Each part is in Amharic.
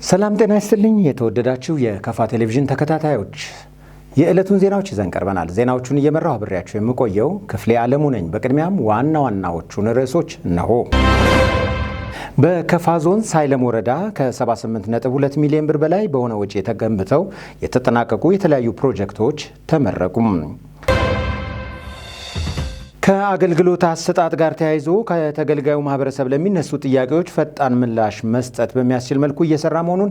ሰላም ጤና ይስጥልኝ። የተወደዳችሁ የከፋ ቴሌቪዥን ተከታታዮች፣ የዕለቱን ዜናዎች ይዘን ቀርበናል። ዜናዎቹን እየመራሁ አብሬያችሁ የምቆየው ክፍሌ ዓለሙ ነኝ። በቅድሚያም ዋና ዋናዎቹን ርዕሶች እነሆ። በከፋ ዞን ሳይለም ወረዳ ከ78.2 ሚሊዮን ብር በላይ በሆነ ወጪ ተገንብተው የተጠናቀቁ የተለያዩ ፕሮጀክቶች ተመረቁም። ከአገልግሎት አሰጣጥ ጋር ተያይዞ ከተገልጋዩ ማህበረሰብ ለሚነሱ ጥያቄዎች ፈጣን ምላሽ መስጠት በሚያስችል መልኩ እየሰራ መሆኑን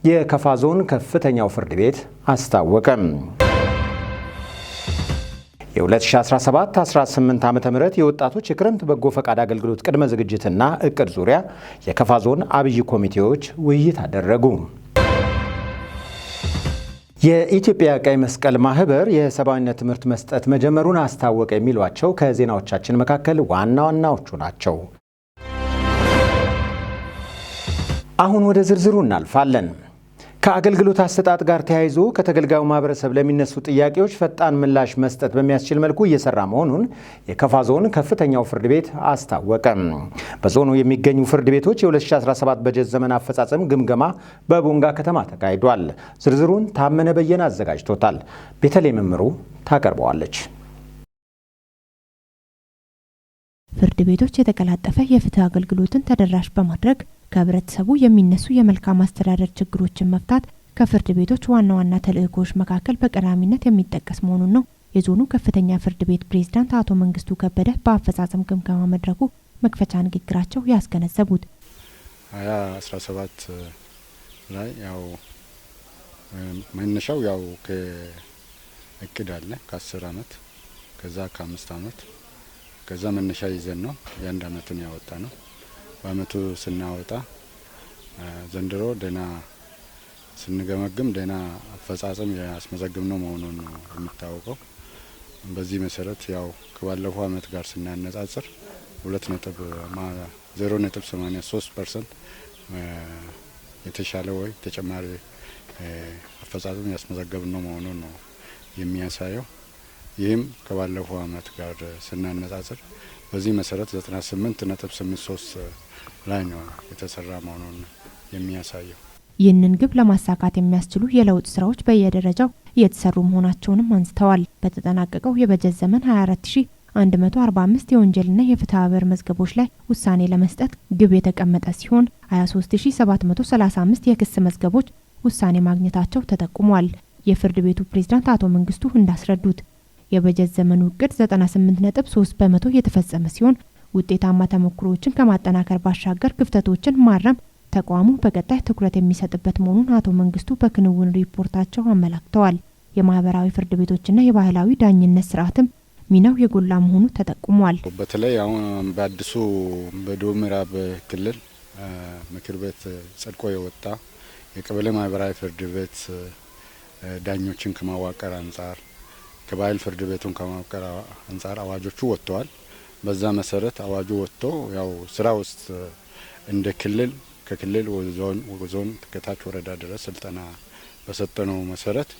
የከፋ ዞን ከፍተኛው ፍርድ ቤት አስታወቀ። የ2017-18 ዓ ም የወጣቶች የክረምት በጎ ፈቃድ አገልግሎት ቅድመ ዝግጅትና እቅድ ዙሪያ የከፋ ዞን አብይ ኮሚቴዎች ውይይት አደረጉ። የኢትዮጵያ ቀይ መስቀል ማህበር የሰብአዊነት ትምህርት መስጠት መጀመሩን አስታወቀ። የሚሏቸው ከዜናዎቻችን መካከል ዋና ዋናዎቹ ናቸው። አሁን ወደ ዝርዝሩ እናልፋለን። ከአገልግሎት አሰጣጥ ጋር ተያይዞ ከተገልጋዩ ማህበረሰብ ለሚነሱ ጥያቄዎች ፈጣን ምላሽ መስጠት በሚያስችል መልኩ እየሰራ መሆኑን የከፋ ዞን ከፍተኛው ፍርድ ቤት አስታወቀ። በዞኑ የሚገኙ ፍርድ ቤቶች የ2017 በጀት ዘመን አፈጻጸም ግምገማ በቦንጋ ከተማ ተካሂዷል። ዝርዝሩን ታመነ በየነ አዘጋጅቶታል። ቤተልሔም እምሩ ታቀርበዋለች። ፍርድ ቤቶች የተቀላጠፈ የፍትህ አገልግሎትን ተደራሽ በማድረግ ከህብረተሰቡ የሚነሱ የመልካም አስተዳደር ችግሮችን መፍታት ከፍርድ ቤቶች ዋና ዋና ተልዕኮዎች መካከል በቀዳሚነት የሚጠቀስ መሆኑን ነው የዞኑ ከፍተኛ ፍርድ ቤት ፕሬዝዳንት አቶ መንግስቱ ከበደ በአፈጻጸም ግምገማ መድረኩ መክፈቻ ንግግራቸው ያስገነዘቡት። 2017 ላይ ያው መነሻው ያው ከእቅድ አለ፣ ከ10 አመት፣ ከዛ ከ5 አመት፣ ከዛ መነሻ ይዘን ነው የአንድ አመቱን ያወጣ ነው። በአመቱ ስናወጣ ዘንድሮ ደህና ስንገመግም ደህና አፈጻጸም ያስመዘግብ ነው መሆኑን ነው የሚታወቀው። በዚህ መሰረት ያው ከባለፈው አመት ጋር ስናነጻጽር 2.0.83% የተሻለ ወይ ተጨማሪ አፈጻጸም ያስመዘገብ ነው መሆኑን ነው የሚያሳየው። ይህም ከባለፈው አመት ጋር ስናነጻጽር በዚህ መሰረት 98.83 ላይ ነው የተሰራ መሆኑን የሚያሳየው። ይህንን ግብ ለማሳካት የሚያስችሉ የለውጥ ስራዎች በየደረጃው እየተሰሩ መሆናቸውንም አንስተዋል። በተጠናቀቀው የበጀት ዘመን 24145 የወንጀልና የፍትሐ ብሔር መዝገቦች ላይ ውሳኔ ለመስጠት ግብ የተቀመጠ ሲሆን 23735 የክስ መዝገቦች ውሳኔ ማግኘታቸው ተጠቁሟል። የፍርድ ቤቱ ፕሬዝዳንት አቶ መንግስቱ እንዳስረዱት የበጀት ዘመኑ እቅድ 98.3% የተፈጸመ ሲሆን ውጤታማ ተሞክሮዎችን ከማጠናከር ባሻገር ክፍተቶችን ማረም ተቋሙ በቀጣይ ትኩረት የሚሰጥበት መሆኑን አቶ መንግስቱ በክንውን ሪፖርታቸው አመላክተዋል። የማህበራዊ ፍርድ ቤቶችና የባህላዊ ዳኝነት ስርዓትም ሚናው የጎላ መሆኑ ተጠቁሟል። በተለይ አሁን በአዲሱ በደቡብ ምዕራብ ክልል ምክር ቤት ጸድቆ የወጣ የቀበሌ ማህበራዊ ፍርድ ቤት ዳኞችን ከማዋቀር አንጻር፣ ከባህል ፍርድ ቤቱን ከማዋቀር አንጻር አዋጆቹ ወጥተዋል። በዛ መሰረት አዋጁ ወጥቶ ያው ስራ ውስጥ እንደ ክልል ከክልል ዞን፣ ዞን ከታች ወረዳ ድረስ ስልጠና በሰጠነው መሰረት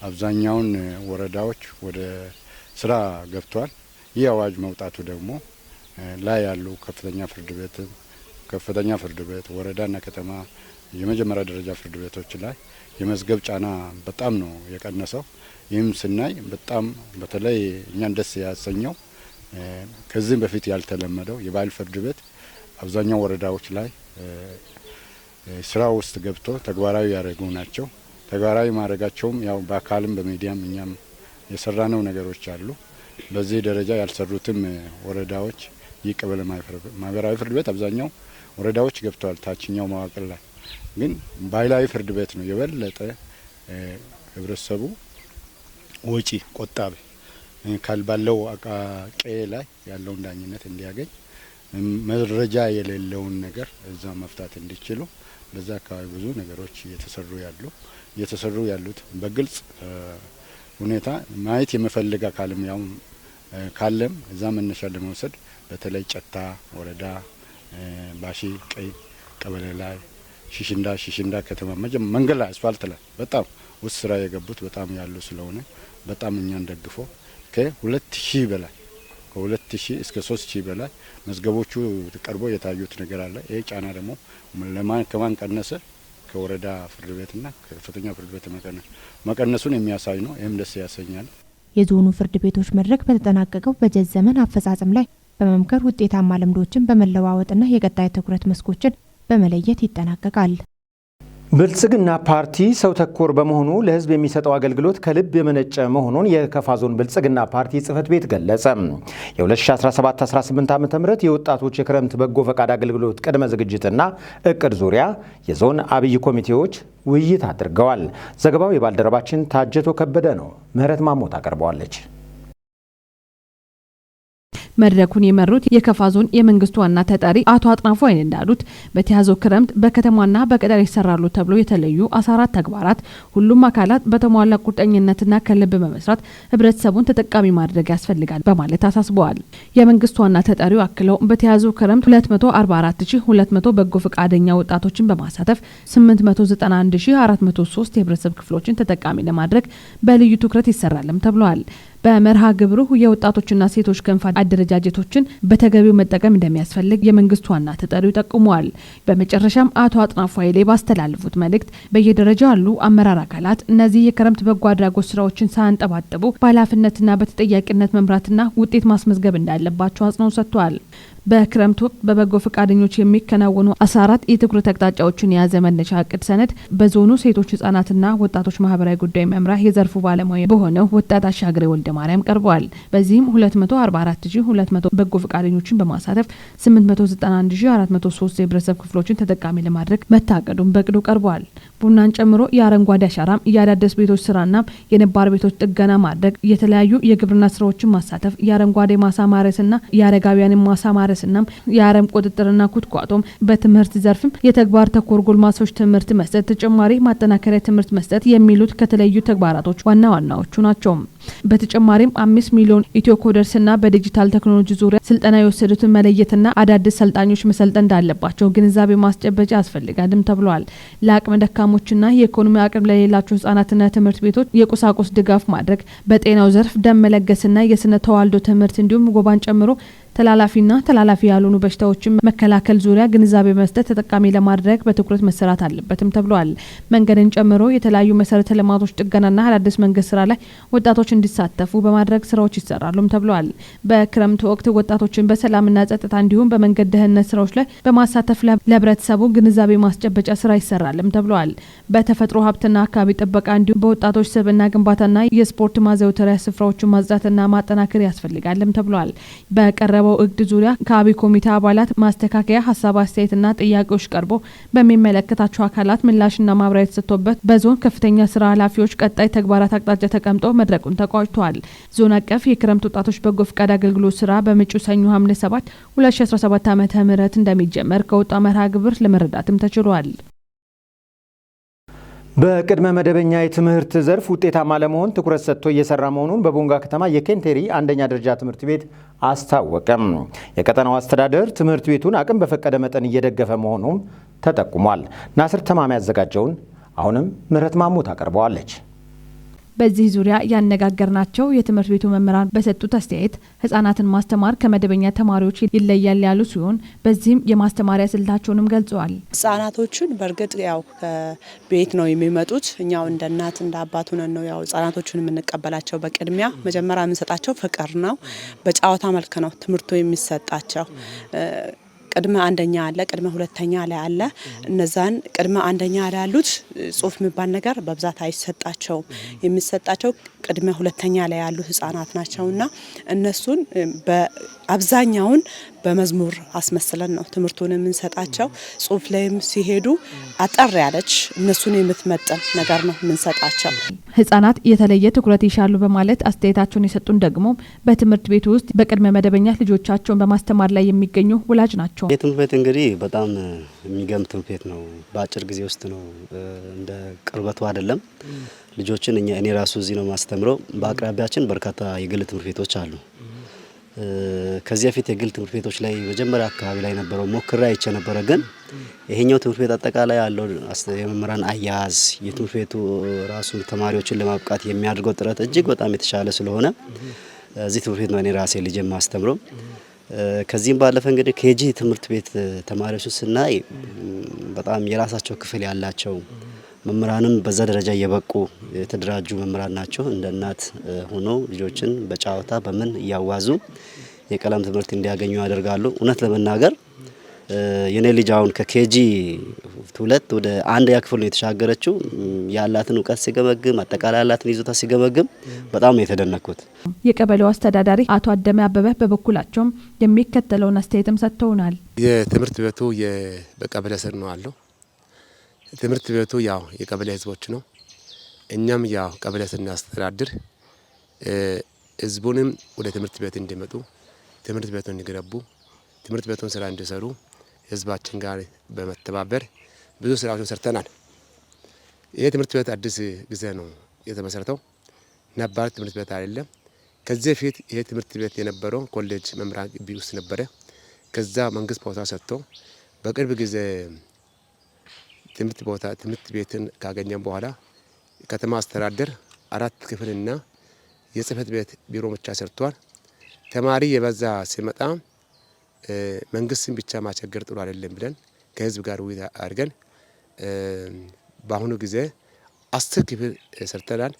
አብዛኛውን ወረዳዎች ወደ ስራ ገብቷል። ይህ አዋጅ መውጣቱ ደግሞ ላይ ያሉ ከፍተኛ ፍርድ ቤት ወረዳና ከተማ የመጀመሪያ ደረጃ ፍርድ ቤቶች ላይ የመዝገብ ጫና በጣም ነው የቀነሰው። ይህም ስናይ በጣም በተለይ እኛን ደስ ያሰኘው ከዚህም በፊት ያልተለመደው የባህል ፍርድ ቤት አብዛኛው ወረዳዎች ላይ ስራ ውስጥ ገብቶ ተግባራዊ ያደረጉ ናቸው። ተግባራዊ ማድረጋቸውም ያው በአካልም በሚዲያም እኛም የሰራነው ነገሮች አሉ። በዚህ ደረጃ ያልሰሩትም ወረዳዎች ይህ ቀበሌ ማህበራዊ ፍርድ ቤት አብዛኛው ወረዳዎች ገብተዋል። ታችኛው መዋቅር ላይ ግን ባህላዊ ፍርድ ቤት ነው የበለጠ ህብረተሰቡ ወጪ ቆጣቢ ባለው ቀዬ ላይ ያለውን ዳኝነት እንዲያገኝ፣ መረጃ የሌለውን ነገር እዛ መፍታት እንዲችሉ በዛ አካባቢ ብዙ ነገሮች እየተሰሩ ያሉት በግልጽ ሁኔታ ማየት የመፈለግ አካልም ያው ካለም እዛ መነሻ ለመውሰድ በተለይ ጨታ ወረዳ ባሺ ቀይ ቀበሌ ላይ፣ ሽሽንዳ ከተማ መንገድ ላይ አስፋልት ላይ በጣም ውስጥ ስራ የገቡት በጣም ያሉ ስለሆነ በጣም እኛን ደግፎ ከ2000 በላይ፣ ከ2000 እስከ 3000 በላይ መዝገቦቹ ቀርቦ የታዩት ነገር አለ። ይህ ጫና ደግሞ ለማን ከማን ቀነሰ? ከወረዳ ፍርድ ቤትና ከከፍተኛ ፍርድ ቤት መቀነሱን የሚያሳይ ነው። ይህም ደስ ያሰኛል። የዞኑ ፍርድ ቤቶች መድረክ በተጠናቀቀው በጀት ዘመን አፈጻጸም ላይ በመምከር ውጤታማ ልምዶችን በመለዋወጥና የቀጣይ ትኩረት መስኮችን በመለየት ይጠናቀቃል። ብልጽግና ፓርቲ ሰው ተኮር በመሆኑ ለሕዝብ የሚሰጠው አገልግሎት ከልብ የመነጨ መሆኑን የከፋ ዞን ብልጽግና ፓርቲ ጽሕፈት ቤት ገለጸ። የ2017-18 ዓ.ም የወጣቶች የክረምት በጎ ፈቃድ አገልግሎት ቅድመ ዝግጅትና እቅድ ዙሪያ የዞን አብይ ኮሚቴዎች ውይይት አድርገዋል። ዘገባው የባልደረባችን ታጀቶ ከበደ ነው። ምህረት ማሞት አቀርበዋለች። መድረኩን የመሩት የከፋ ዞን የመንግስት ዋና ተጠሪ አቶ አጥናፉ አይን እንዳሉት በተያዘው ክረምት በከተማና በገጠር ይሰራሉ ተብሎ የተለዩ 14 ተግባራት ሁሉም አካላት በተሟላ ቁርጠኝነትና ከልብ በመስራት ህብረተሰቡን ተጠቃሚ ማድረግ ያስፈልጋል በማለት አሳስበዋል። የመንግስት ዋና ተጠሪው አክለው በተያዘው ክረምት 244200 በጎ ፈቃደኛ ወጣቶችን በማሳተፍ 891403 የህብረተሰብ ክፍሎችን ተጠቃሚ ለማድረግ በልዩ ትኩረት ይሰራልም ተብሏል። በመርሃ ግብሩ የወጣቶችና ሴቶች ክንፍ አደረጃጀቶችን በተገቢው መጠቀም እንደሚያስፈልግ የመንግስት ዋና ተጠሪው ጠቁመዋል። በመጨረሻም አቶ አጥናፉ ኃይሌ ባስተላለፉት መልእክት በየደረጃው ያሉ አመራር አካላት እነዚህ የክረምት በጎ አድራጎት ስራዎችን ሳያንጠባጥቡ በኃላፊነትና በተጠያቂነት መምራትና ውጤት ማስመዝገብ እንዳለባቸው አጽንኦት ሰጥተዋል። በክረምት ወቅት በበጎ ፈቃደኞች የሚከናወኑ 14 የትኩረት አቅጣጫዎችን የያዘ መነሻ እቅድ ሰነድ በዞኑ ሴቶች ህጻናትና ወጣቶች ማህበራዊ ጉዳይ መምሪያ የዘርፉ ባለሙያ በሆነው ወጣት አሻግሬ ወልደ ማርያም ቀርበዋል። በዚህም 244200 በጎ ፈቃደኞችን በማሳተፍ 891403 የህብረተሰብ ክፍሎችን ተጠቃሚ ለማድረግ መታቀዱን በእቅዱ ቀርበዋል። ቡናን ጨምሮ የአረንጓዴ አሻራም፣ የአዳዲስ ቤቶች ስራና የነባር ቤቶች ጥገና ማድረግ፣ የተለያዩ የግብርና ስራዎችን ማሳተፍ፣ የአረንጓዴ ማሳ ማረስና የአረጋውያንን ማሳ ማረስና የአረም ቁጥጥርና ኩትኳቶም፣ በትምህርት ዘርፍም የተግባር ተኮር ጎልማሶች ትምህርት መስጠት፣ ተጨማሪ ማጠናከሪያ ትምህርት መስጠት የሚሉት ከተለዩ ተግባራቶች ዋና ዋናዎቹ ናቸው። በተጨማሪም 5 ሚሊዮን ኢትዮ coders ና በዲጂታል ቴክኖሎጂ ዙሪያ ስልጠና የወሰዱትን መለየትና አዳዲስ ሰልጣኞች መሰልጠን እንዳለባቸው ግንዛቤ ማስጨበጫ ያስፈልጋልም ተብሏል። ለአቅመ ደካሞችና የኢኮኖሚ አቅም ለሌላቸው ህጻናትና ትምህርት ቤቶች የቁሳቁስ ድጋፍ ማድረግ፣ በጤናው ዘርፍ ደም መለገስና የስነ ተዋልዶ ትምህርት እንዲሁም ወባን ጨምሮ ተላላፊና ተላላፊ ያልሆኑ በሽታዎችን መከላከል ዙሪያ ግንዛቤ መስጠት ተጠቃሚ ለማድረግ በትኩረት መሰራት አለበትም ተብሏል። መንገድን ጨምሮ የተለያዩ መሰረተ ልማቶች ጥገናና አዳዲስ መንገድ ስራ ላይ ወጣቶች እንዲሳተፉ በማድረግ ስራዎች ይሰራሉም ተብሏል። በክረምቱ ወቅት ወጣቶችን በሰላምና ጸጥታ እንዲሁም በመንገድ ደህንነት ስራዎች ላይ በማሳተፍ ለህብረተሰቡ ግንዛቤ ማስጨበጫ ስራ ይሰራልም ተብሏል። በተፈጥሮ ሀብትና አካባቢ ጥበቃ እንዲሁም በወጣቶች ስብዕና ግንባታና የስፖርት ማዘውተሪያ ስፍራዎችን ማጽዳትና ማጠናከር ያስፈልጋልም ተብሏል። በቀረበው እቅድ ዙሪያ ከአብይ ኮሚቴ አባላት ማስተካከያ ሀሳብ፣ አስተያየትና ጥያቄዎች ቀርቦ በሚመለከታቸው አካላት ምላሽና ማብራሪያ ተሰጥቶበት በዞን ከፍተኛ ስራ ኃላፊዎች ቀጣይ ተግባራት አቅጣጫ ተቀምጦ መድረኩን ተቋጭቷል። ዞን አቀፍ የክረምት ወጣቶች በጎ ፍቃድ አገልግሎት ስራ በመጪው ሰኞ ሐምሌ 7 2017 ዓ.ም እንደሚጀመር ከወጣ መርሃ ግብር ለመረዳትም ተችሏል። በቅድመ መደበኛ የትምህርት ዘርፍ ውጤታማ ለመሆን ትኩረት ሰጥቶ እየሰራ መሆኑን በቦንጋ ከተማ የኬንቴሪ አንደኛ ደረጃ ትምህርት ቤት አስታወቀም። የቀጠናው አስተዳደር ትምህርት ቤቱን አቅም በፈቀደ መጠን እየደገፈ መሆኑም ተጠቁሟል። ናስር ተማም ያዘጋጀውን አሁንም ምህረት ማሞት አቀርበዋለች። በዚህ ዙሪያ ያነጋገርናቸው የትምህርት ቤቱ መምህራን በሰጡት አስተያየት ህጻናትን ማስተማር ከመደበኛ ተማሪዎች ይለያል ያሉ ሲሆን በዚህም የማስተማሪያ ስልታቸውንም ገልጸዋል። ህጻናቶቹን በእርግጥ ያው ከቤት ነው የሚመጡት። እኛው እንደ እናት እንደ አባት ሆነን ነው ያው ህጻናቶቹን የምንቀበላቸው። በቅድሚያ መጀመሪያ የምንሰጣቸው ፍቅር ነው። በጨዋታ መልክ ነው ትምህርቱ የሚሰጣቸው። ቅድመ አንደኛ አለ፣ ቅድመ ሁለተኛ ላይ አለ። እነዛን ቅድመ አንደኛ ላይ ያሉት ጽሁፍ የሚባል ነገር በብዛት አይሰጣቸውም። የሚሰጣቸው ቅድመ ሁለተኛ ላይ ያሉ ህጻናት ናቸውና እነሱን አብዛኛውን በመዝሙር አስመስለን ነው ትምህርቱን የምንሰጣቸው። ጽሁፍ ላይም ሲሄዱ አጠር ያለች እነሱን የምትመጥን ነገር ነው የምንሰጣቸው። ህጻናት የተለየ ትኩረት ይሻሉ በማለት አስተያየታቸውን የሰጡን ደግሞ በትምህርት ቤቱ ውስጥ በቅድመ መደበኛ ልጆቻቸውን በማስተማር ላይ የሚገኙ ወላጅ ናቸው። የትምህርት ቤት እንግዲህ በጣም የሚገርም ትምህርት ቤት ነው። በአጭር ጊዜ ውስጥ ነው፣ እንደ ቅርበቱ አይደለም። ልጆችን እኔ ራሱ እዚህ ነው ማስተምረው። በአቅራቢያችን በርካታ የግል ትምህርት ቤቶች አሉ። ከዚህ በፊት የግል ትምህርት ቤቶች ላይ መጀመሪያ አካባቢ ላይ ነበረው ሞክሬ አይቼ ነበረ። ግን ይሄኛው ትምህርት ቤት አጠቃላይ ያለው የመምህራን አያያዝ፣ የትምህርት ቤቱ ራሱ ተማሪዎችን ለማብቃት የሚያደርገው ጥረት እጅግ በጣም የተሻለ ስለሆነ እዚህ ትምህርት ቤት ነው እኔ ራሴ ልጅ የማስተምረው። ከዚህም ባለፈ እንግዲህ KG ትምህርት ቤት ተማሪዎችን ስናይ በጣም የራሳቸው ክፍል ያላቸው፣ መምህራንም በዛ ደረጃ የበቁ የተደራጁ መምህራን ናቸው። እንደ እናት ሆኖ ልጆችን በጨዋታ በምን እያዋዙ የቀለም ትምህርት እንዲያገኙ ያደርጋሉ። እውነት ለመናገር የኔ ልጅ አሁን ከ KG 2 ወደ አንደኛ ክፍል ነው የተሻገረችው። ያላትን እውቀት ሲገመግም፣ አጠቃላይ ያላትን ይዞታ ሲገመግም በጣም ነው የተደነቅኩት። የቀበሌው አስተዳዳሪ አቶ አደመ አበበ በበኩላቸውም የሚከተለውን አስተያየትም ሰጥተውናል። የትምህርት ቤቱ በቀበሌ ስር ነው አለው። ትምህርት ቤቱ ያው የቀበሌ ህዝቦች ነው። እኛም ያው ቀበሌ ስናስተዳድር ህዝቡንም ወደ ትምህርት ቤት እንዲመጡ፣ ትምህርት ቤቱን እንዲገነቡ፣ ትምህርት ቤቱን ስራ እንዲሰሩ ህዝባችን ጋር በመተባበር ብዙ ስራዎችን ሰርተናል። ይህ ትምህርት ቤት አዲስ ጊዜ ነው የተመሰረተው፣ ነባር ትምህርት ቤት አይደለም። ከዚህ በፊት ይሄ ትምህርት ቤት የነበረው ኮሌጅ መምህራን ግቢ ውስጥ ነበረ። ከዛ መንግስት ቦታ ሰጥቶ በቅርብ ጊዜ ትምህርት ቦታ ትምህርት ቤትን ካገኘን በኋላ ከተማ አስተዳደር አራት ክፍልና የጽህፈት ቤት ቢሮ ብቻ ሰርቷል። ተማሪ የበዛ ሲመጣ መንግስትን ብቻ ማስቸገር ጥሩ አይደለም ብለን ከህዝብ ጋር ውይይት አድርገን በአሁኑ ጊዜ 10 ክፍል ሰርተናል።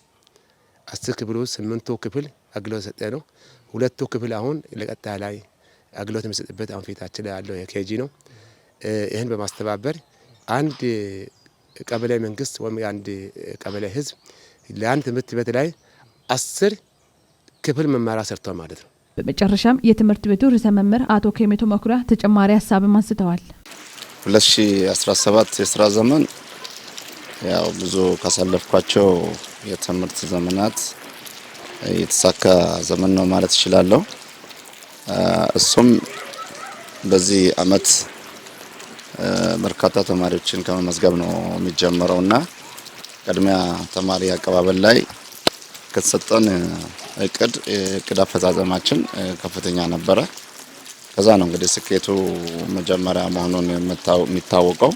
10 ክፍሉ ስምንቱ ክፍል አገልግሎት ሰጠ ነው። ሁለቱ ክፍል አሁን ለቀጣይ ላይ አገልግሎት የሚሰጥበት አሁን ፊታችን ላይ ያለው የ KG ነው። ይህን በማስተባበር አንድ ቀበሌ መንግስት ወይም የአንድ ቀበሌ ህዝብ ለአንድ ትምህርት ቤት ላይ 10 ክፍል መማሪያ ሰርቷል ማለት ነው። በመጨረሻም የትምህርት ቤቱ ርዕሰ መምህር አቶ ኬሜቶ መኩሪያ ተጨማሪ ሀሳብም አንስተዋል። 2017 የስራ ዘመን ያው ብዙ ካሳለፍኳቸው የትምህርት ዘመናት የተሳካ ዘመን ነው ማለት እችላለሁ። እሱም በዚህ አመት በርካታ ተማሪዎችን ከመመዝገብ ነው የሚጀምረው እና ቅድሚያ ተማሪ አቀባበል ላይ ከተሰጠን እቅድ አፈጻጸማችን ከፍተኛ ነበረ። ከዛ ነው እንግዲህ ስኬቱ መጀመሪያ መሆኑን የሚታወቀው።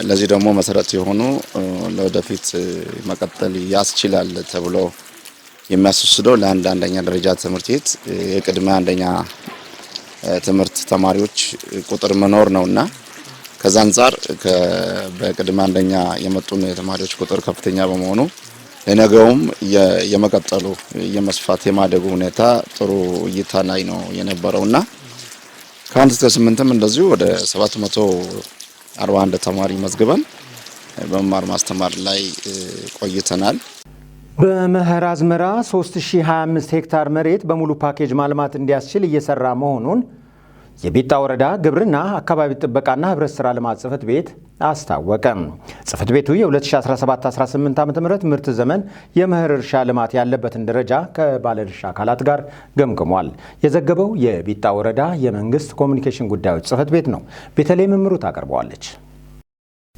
ለዚህ ደግሞ መሰረት የሆኑ ለወደፊት መቀጠል ያስችላል ተብሎ የሚያስወስደው ለአንድ አንደኛ ደረጃ ትምህርት ቤት የቅድመ አንደኛ ትምህርት ተማሪዎች ቁጥር መኖር ነውና ከዛ አንጻር በቅድመ አንደኛ የመጡን የተማሪዎች ቁጥር ከፍተኛ በመሆኑ ለነገውም የመቀጠሉ፣ የመስፋት፣ የማደጉ ሁኔታ ጥሩ እይታ ላይ ነው የነበረውና ከአንድ እስከ ስምንትም እንደዚሁ ወደ 741 ተማሪ መዝግበን በመማር ማስተማር ላይ ቆይተናል። በመኸር አዝመራ 3025 ሄክታር መሬት በሙሉ ፓኬጅ ማልማት እንዲያስችል እየሰራ መሆኑን የቢጣ ወረዳ ግብርና አካባቢ ጥበቃና ህብረት ስራ ልማት ጽሕፈት ቤት አስታወቀ። ጽሕፈት ቤቱ የ2017/18 ዓ.ም ምርት ዘመን የመኸር እርሻ ልማት ያለበትን ደረጃ ከባለድርሻ አካላት ጋር ገምግሟል። የዘገበው የቢጣ ወረዳ የመንግስት ኮሚኒኬሽን ጉዳዮች ጽሕፈት ቤት ነው። ቤተልሔም እምሩ ታቀርበዋለች።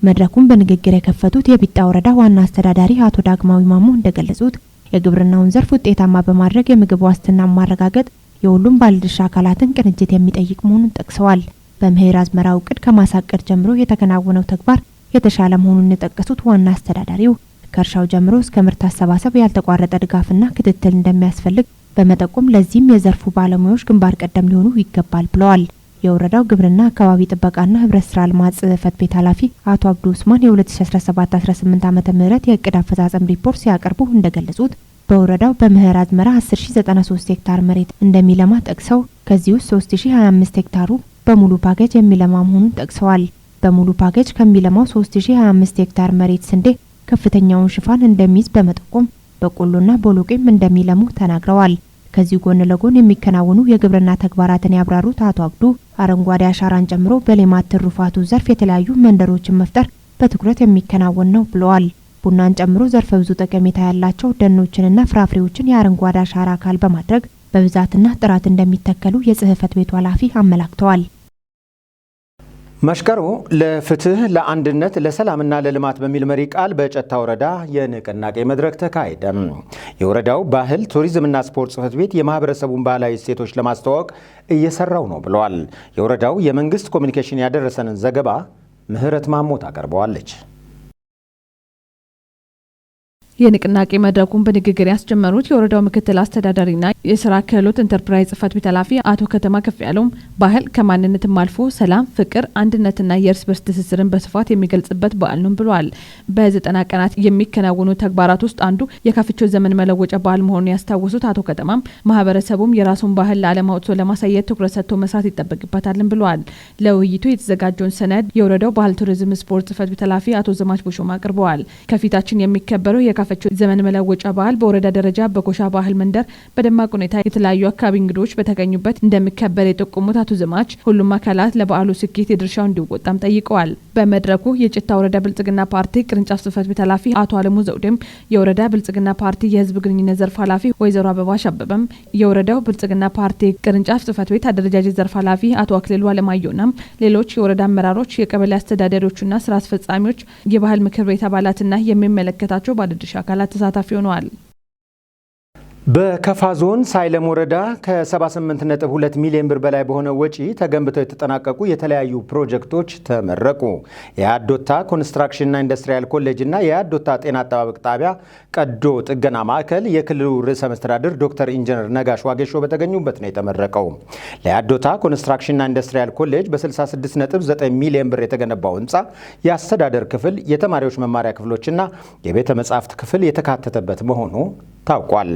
መድረኩን በንግግር የከፈቱት የቢጣ ወረዳ ዋና አስተዳዳሪ አቶ ዳግማዊ ማሞ እንደገለጹት የግብርናውን ዘርፍ ውጤታማ በማድረግ የምግብ ዋስትና ማረጋገጥ የሁሉም ባለድርሻ አካላትን ቅንጅት የሚጠይቅ መሆኑን ጠቅሰዋል። በመኸር አዝመራው እቅድ ከማሳቀድ ጀምሮ የተከናወነው ተግባር የተሻለ መሆኑን የጠቀሱት ዋና አስተዳዳሪው ከእርሻው ጀምሮ እስከ ምርት አሰባሰብ ያልተቋረጠ ድጋፍና ክትትል እንደሚያስፈልግ በመጠቆም ለዚህም የዘርፉ ባለሙያዎች ግንባር ቀደም ሊሆኑ ይገባል ብለዋል። የወረዳው ግብርና አካባቢ ጥበቃና ህብረት ስራ ልማት ጽሕፈት ቤት ኃላፊ አቶ አብዱ ኡስማን የ2017/18 ዓ.ም የእቅድ አፈጻጸም ሪፖርት ሲያቀርቡ እንደገለጹት በወረዳው በመኸር አዝመራ 10,093 ሄክታር መሬት እንደሚለማ ጠቅሰው ከዚህ ውስጥ 3025 ሄክታሩ በሙሉ ፓኬጅ የሚለማ መሆኑን ጠቅሰዋል። በሙሉ ፓኬጅ ከሚለማው 3025 ሄክታር መሬት ስንዴ ከፍተኛውን ሽፋን እንደሚይዝ በመጠቆም በቆሎና ቦሎቄም እንደሚለሙ ተናግረዋል። ከዚህ ጎን ለጎን የሚከናወኑ የግብርና ተግባራትን ያብራሩት አቶ አብዱ አረንጓዴ አሻራን ጨምሮ በሌማት ትሩፋቱ ዘርፍ የተለያዩ መንደሮችን መፍጠር በትኩረት የሚከናወን ነው ብለዋል። ቡናን ጨምሮ ዘርፈ ብዙ ጠቀሜታ ያላቸው ደኖችንና ፍራፍሬዎችን የአረንጓዴ አሻራ አካል በማድረግ በብዛትና ጥራት እንደሚተከሉ የጽሕፈት ቤቱ ኃላፊ አመላክተዋል። መሽቀሮ ለፍትህ፣ ለአንድነት፣ ለሰላምና ለልማት በሚል መሪ ቃል በጨታ ወረዳ የንቅናቄ መድረክ ተካሄደ። የወረዳው ባህል ቱሪዝምና ስፖርት ጽሕፈት ቤት የማህበረሰቡን ባህላዊ እሴቶች ለማስተዋወቅ እየሰራው ነው ብለዋል። የወረዳው የመንግስት ኮሚኒኬሽን ያደረሰንን ዘገባ ምህረት ማሞ ታቀርበዋለች። የንቅናቄ መድረኩን በንግግር ያስጀመሩት የወረዳው ምክትል አስተዳዳሪና የስራ ክህሎት ኢንተርፕራይዝ ጽህፈት ቤት ኃላፊ አቶ ከተማ ከፍ ያለውም ባህል ከማንነትም አልፎ ሰላም፣ ፍቅር፣ አንድነትና የእርስ በርስ ትስስርን በስፋት የሚገልጽበት በዓል ነው ብለዋል። በ90 ቀናት የሚከናወኑ ተግባራት ውስጥ አንዱ የካፍቾ ዘመን መለወጫ በዓል መሆኑን ያስታወሱት አቶ ከተማም ማህበረሰቡም የራሱን ባህል ለዓለም አውጥቶ ለማሳየት ትኩረት ሰጥቶ መስራት ይጠበቅበታልም ብለዋል። ለውይይቱ የተዘጋጀውን ሰነድ የወረዳው ባህል ቱሪዝም ስፖርት ጽህፈት ቤት ኃላፊ አቶ ዘማች ቦሾማ አቅርበዋል። ከፊታችን የሚከበረው የካፈቾ ዘመን መለወጫ በዓል በወረዳ ደረጃ በኮሻ ባህል መንደር በደማቅ ሁኔታ የተለያዩ አካባቢ እንግዶች በተገኙበት እንደሚከበር የጠቆሙት አቶ ዘማች ሁሉም አካላት ለበዓሉ ስኬት የድርሻው እንዲወጣም ጠይቀዋል። በመድረኩ የጭታ ወረዳ ብልጽግና ፓርቲ ቅርንጫፍ ጽህፈት ቤት ኃላፊ አቶ አለሙ ዘውዴም፣ የወረዳ ብልጽግና ፓርቲ የህዝብ ግንኙነት ዘርፍ ኃላፊ ወይዘሮ አበባሽ አበበም፣ የወረዳው ብልጽግና ፓርቲ ቅርንጫፍ ጽህፈት ቤት አደረጃጀት ዘርፍ ኃላፊ አቶ አክሊሉ አለማየሁና ሌሎች የወረዳ አመራሮች፣ የቀበሌ አስተዳዳሪዎችና ስራ አስፈጻሚዎች፣ የባህል ምክር ቤት አባላትና የሚመለከታቸው ባለድርሻ አካላት ተሳታፊ ሆነዋል። በከፋ ዞን ሳይለም ወረዳ ከ78.2 ሚሊዮን ብር በላይ በሆነ ወጪ ተገንብተው የተጠናቀቁ የተለያዩ ፕሮጀክቶች ተመረቁ። የአዶታ ኮንስትራክሽንና ኢንዱስትሪያል ኮሌጅ እና የአዶታ ጤና አጠባበቅ ጣቢያ ቀዶ ጥገና ማዕከል የክልሉ ርዕሰ መስተዳድር ዶክተር ኢንጂነር ነጋሽ ዋጌሾ በተገኙበት ነው የተመረቀው። ለአዶታ ኮንስትራክሽንና ኢንዱስትሪያል ኮሌጅ በ66.9 ሚሊዮን ብር የተገነባው ህንፃ የአስተዳደር ክፍል፣ የተማሪዎች መማሪያ ክፍሎችና የቤተ መጻሕፍት ክፍል የተካተተበት መሆኑ ታውቋል።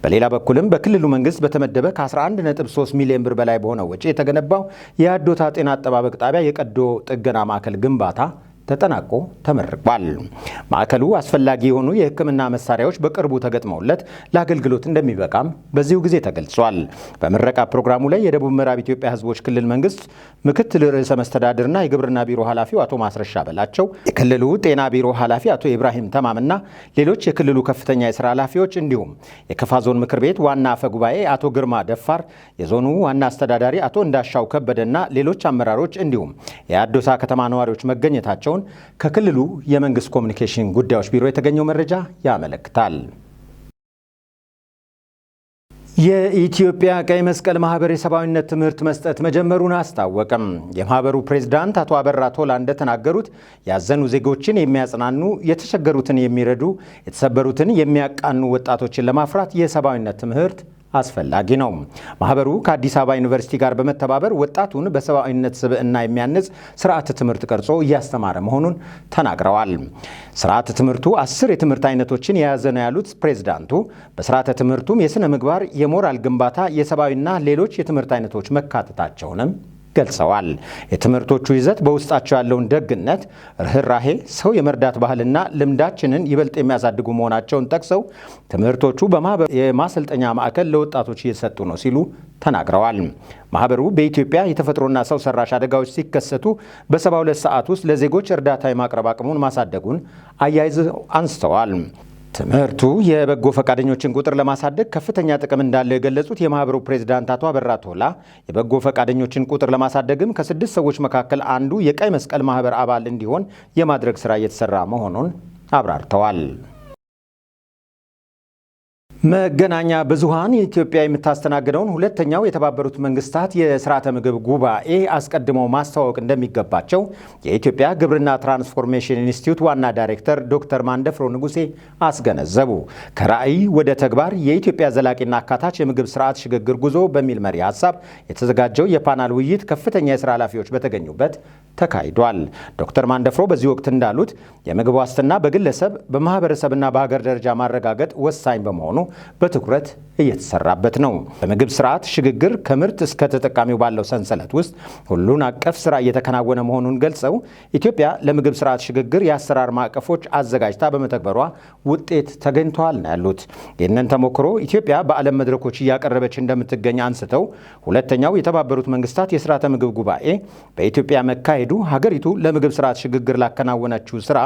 በሌላ በኩልም በክልሉ መንግስት በተመደበ ከ11.3 ሚሊዮን ብር በላይ በሆነ ወጪ የተገነባው የአዶታ ጤና አጠባበቅ ጣቢያ የቀዶ ጥገና ማዕከል ግንባታ ተጠናቆ ተመርቋል። ማዕከሉ አስፈላጊ የሆኑ የሕክምና መሳሪያዎች በቅርቡ ተገጥመውለት ለአገልግሎት እንደሚበቃም በዚሁ ጊዜ ተገልጿል። በምረቃ ፕሮግራሙ ላይ የደቡብ ምዕራብ ኢትዮጵያ ሕዝቦች ክልል መንግስት ምክትል ርዕሰ መስተዳድርና የግብርና ቢሮ ኃላፊው አቶ ማስረሻ በላቸው፣ የክልሉ ጤና ቢሮ ኃላፊ አቶ ኢብራሂም ተማምና ሌሎች የክልሉ ከፍተኛ የስራ ኃላፊዎች እንዲሁም የከፋ ዞን ምክር ቤት ዋና አፈ ጉባኤ አቶ ግርማ ደፋር፣ የዞኑ ዋና አስተዳዳሪ አቶ እንዳሻው ከበደና ሌሎች አመራሮች እንዲሁም የአዶታ ከተማ ነዋሪዎች መገኘታቸውን ከክልሉ የመንግስት ኮሚኒኬሽን ጉዳዮች ቢሮ የተገኘው መረጃ ያመለክታል። የኢትዮጵያ ቀይ መስቀል ማህበር የሰብአዊነት ትምህርት መስጠት መጀመሩን አስታወቀ። የማህበሩ ፕሬዝዳንት አቶ አበራ ቶላ እንደተናገሩት ያዘኑ ዜጎችን የሚያጽናኑ፣ የተቸገሩትን የሚረዱ፣ የተሰበሩትን የሚያቃኑ ወጣቶችን ለማፍራት የሰብአዊነት ትምህርት አስፈላጊ ነው። ማህበሩ ከአዲስ አበባ ዩኒቨርሲቲ ጋር በመተባበር ወጣቱን በሰብአዊነት ስብዕና የሚያንጽ ስርዓተ ትምህርት ቀርጾ እያስተማረ መሆኑን ተናግረዋል። ስርዓተ ትምህርቱ 10 የትምህርት አይነቶችን የያዘ ነው ያሉት ፕሬዝዳንቱ በስርዓተ ትምህርቱም የስነ ምግባር፣ የሞራል ግንባታ፣ የሰብአዊና ሌሎች የትምህርት አይነቶች መካተታቸውንም ገልጸዋል። የትምህርቶቹ ይዘት በውስጣቸው ያለውን ደግነት፣ ርኅራሄ፣ ሰው የመርዳት ባህልና ልምዳችንን ይበልጥ የሚያሳድጉ መሆናቸውን ጠቅሰው ትምህርቶቹ በማህበሩ የማሰልጠኛ ማዕከል ለወጣቶች እየተሰጡ ነው ሲሉ ተናግረዋል። ማህበሩ በኢትዮጵያ የተፈጥሮና ሰው ሰራሽ አደጋዎች ሲከሰቱ በ72 ሰዓት ውስጥ ለዜጎች እርዳታ የማቅረብ አቅሙን ማሳደጉን አያይዘው አንስተዋል። ትምህርቱ የበጎ ፈቃደኞችን ቁጥር ለማሳደግ ከፍተኛ ጥቅም እንዳለው የገለጹት የማህበሩ ፕሬዝዳንት አቶ አበራ ቶላ የበጎ ፈቃደኞችን ቁጥር ለማሳደግም ከስድስት ሰዎች መካከል አንዱ የቀይ መስቀል ማህበር አባል እንዲሆን የማድረግ ስራ እየተሰራ መሆኑን አብራርተዋል። መገናኛ ብዙሃን ኢትዮጵያ የምታስተናግደውን ሁለተኛው የተባበሩት መንግስታት የስርዓተ ምግብ ጉባኤ አስቀድመው ማስተዋወቅ እንደሚገባቸው የኢትዮጵያ ግብርና ትራንስፎርሜሽን ኢንስቲትዩት ዋና ዳይሬክተር ዶክተር ማንደፍሮ ንጉሴ አስገነዘቡ። ከራዕይ ወደ ተግባር የኢትዮጵያ ዘላቂና አካታች የምግብ ስርዓት ሽግግር ጉዞ በሚል መሪ ሀሳብ የተዘጋጀው የፓናል ውይይት ከፍተኛ የስራ ኃላፊዎች በተገኙበት ተካሂዷል። ዶክተር ማንደፍሮ በዚህ ወቅት እንዳሉት የምግብ ዋስትና በግለሰብ፣ በማህበረሰብና በሀገር ደረጃ ማረጋገጥ ወሳኝ በመሆኑ በትኩረት እየተሰራበት ነው። በምግብ ስርዓት ሽግግር ከምርት እስከ ተጠቃሚው ባለው ሰንሰለት ውስጥ ሁሉን አቀፍ ስራ እየተከናወነ መሆኑን ገልጸው ኢትዮጵያ ለምግብ ስርዓት ሽግግር የአሰራር ማዕቀፎች አዘጋጅታ በመተግበሯ ውጤት ተገኝተዋል ነው ያሉት። ይህንን ተሞክሮ ኢትዮጵያ በዓለም መድረኮች እያቀረበች እንደምትገኝ አንስተው ሁለተኛው የተባበሩት መንግስታት የስርዓተ ምግብ ጉባኤ በኢትዮጵያ መካሄዱ ሀገሪቱ ለምግብ ስርዓት ሽግግር ላከናወነችው ስራ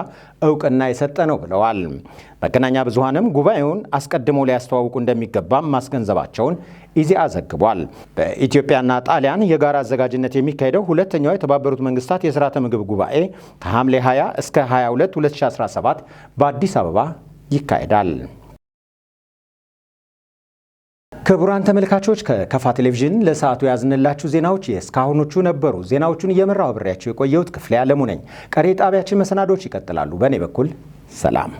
እውቅና የሰጠ ነው ብለዋል። መገናኛ ብዙሃንም ጉባኤውን አስቀድመው ሊያስተዋውቁ እንደሚገባም ማስገንዘባቸውን ኢዜአ ዘግቧል። በኢትዮጵያና ጣሊያን የጋራ አዘጋጅነት የሚካሄደው ሁለተኛው የተባበሩት መንግስታት የስርዓተ ምግብ ጉባኤ ከሐምሌ 20 እስከ 22 2017 በአዲስ አበባ ይካሄዳል። ክቡራን ተመልካቾች፣ ከከፋ ቴሌቪዥን ለሰዓቱ የያዝንላችሁ ዜናዎች የእስካሁኖቹ ነበሩ። ዜናዎቹን እየመራው አብሬያችሁ የቆየሁት ክፍሌ አለሙ ነኝ። ቀሪ ጣቢያችን መሰናዶች ይቀጥላሉ። በእኔ በኩል ሰላም።